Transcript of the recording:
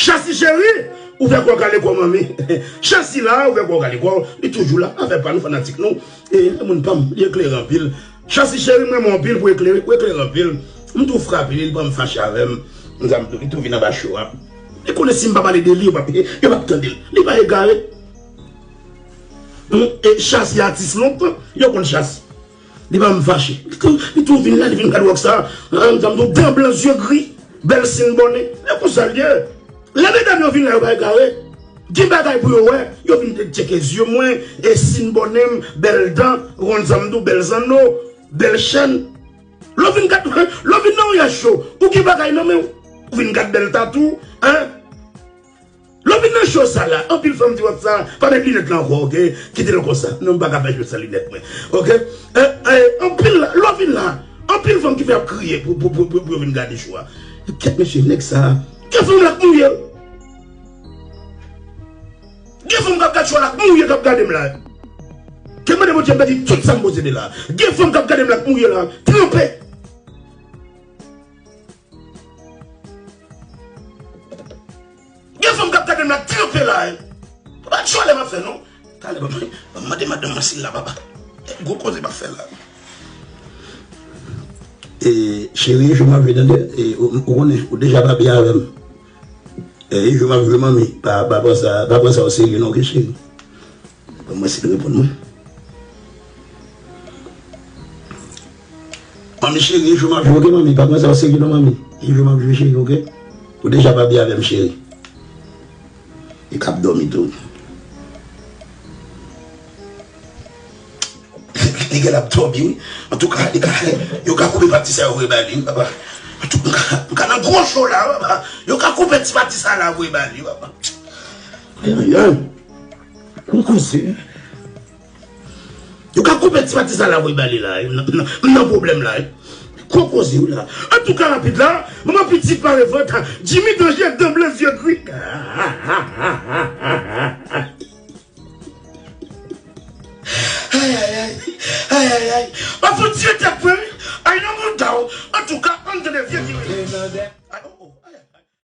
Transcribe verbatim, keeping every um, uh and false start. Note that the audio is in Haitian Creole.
Chasi cheri, ou fè kò w kale kò w manmi. Chasi la, ou fè kò w kale kò w. Li toujou la, afè pa nou fanatik nou. E, moun pa m, li eklere anpil. Chasi cheri, m renmen w anpil pou eklere, ou eklere anpil. M tou frape li, li pa m fache avè m. M sa m tou, li tou vin anba cho a. Li konnen si m pa pale de li, yo p ap, yo p ap tande l. Li pa egare. Hmm, e Chasi atis lontan, yo konn Chasi. Li pa m fache. Li tou, li tou vin la, li vin gad wòk sa. An, m sa m tou dan blan zye gri. Bèl sin bònen. E konsa l ye. Lè medam yo vin la, yo pa egare. Gen bagay pou yo wè. Yo vin tcheke zye mwen, e sin bònen m, bèl dan, ou konn sa m di w, bèl zanno, bèl chèn. Lè w vin gad, lè w vin nan yon yach cho, ou gen bagay nan men w. Ou vin gad bèl tatou, en. Lè w vin nan cho sa la, anpil fanm di wòk sa, pa met linèt la ankò, oke? Kite l konsa. Non, m pa ka fè cho san linèt mwen. Oke? E, e, anpil la, lè w vin la, anpil fanm ki fè ap kriye pou, pou, pou, pou, pou yo vin gade cho a. Kèt mesye, nèg sa, gen fanm la k mouye. Gen fanm k ap gad cho la k mouye k ap gade m la. Ke mande Bondye m pèdi tout sa m posede la. Gen fanm k ap gade m la k mouye la, tranpe. Gen fanm k ap gade m la k tranpe la, en. Pa tchòlè m ap fè, non. Talè, ban m, ban m mande madanm mwen si l la, papa. E gwo koze m ap fè la. E, cheri, jou m ap jwe, tande. E, ou, ou konnen, ou deja pa byen avè m. E, jou m ap jwe, manmi. Pa, pa pran sa, pa pran sa oserye, non, oke, cheri? Ban m wè si l reponn mwen. Manmi cheri, e jou m ap jwe, oke, manmi? Pa pran sa oserye, non, manmi. E jou m ap jwe, cheri, oke? Ou deja pa byen avè m, cheri. Li k ap dòmi tou. Li gen l ap dòmi, wi. Antouka, li ka, yo ka koupe pati sa yo voye ba li, wi, papa. Antouka, m ka, m ka nan gwo cho la, wi, papa. Yo ka koupe ti pati sa la voye ba li, wi, papa. Ay, ay, ay. Ou koze. Yo ka koupe ti pati sa la voye ba li la, wi. M nan, m nan, m nan pwoblèm la, wi. Gwo koze, wi, la. Antouka, rapid la, manman pitit mare vant, Jimmy danje ak dan blan zye gri. Ay, ay, ay. Ay, ay, ay. W ap fè tire tèt mwen, wi. Ay, nan mouda w. Antouka, ann tande vye ki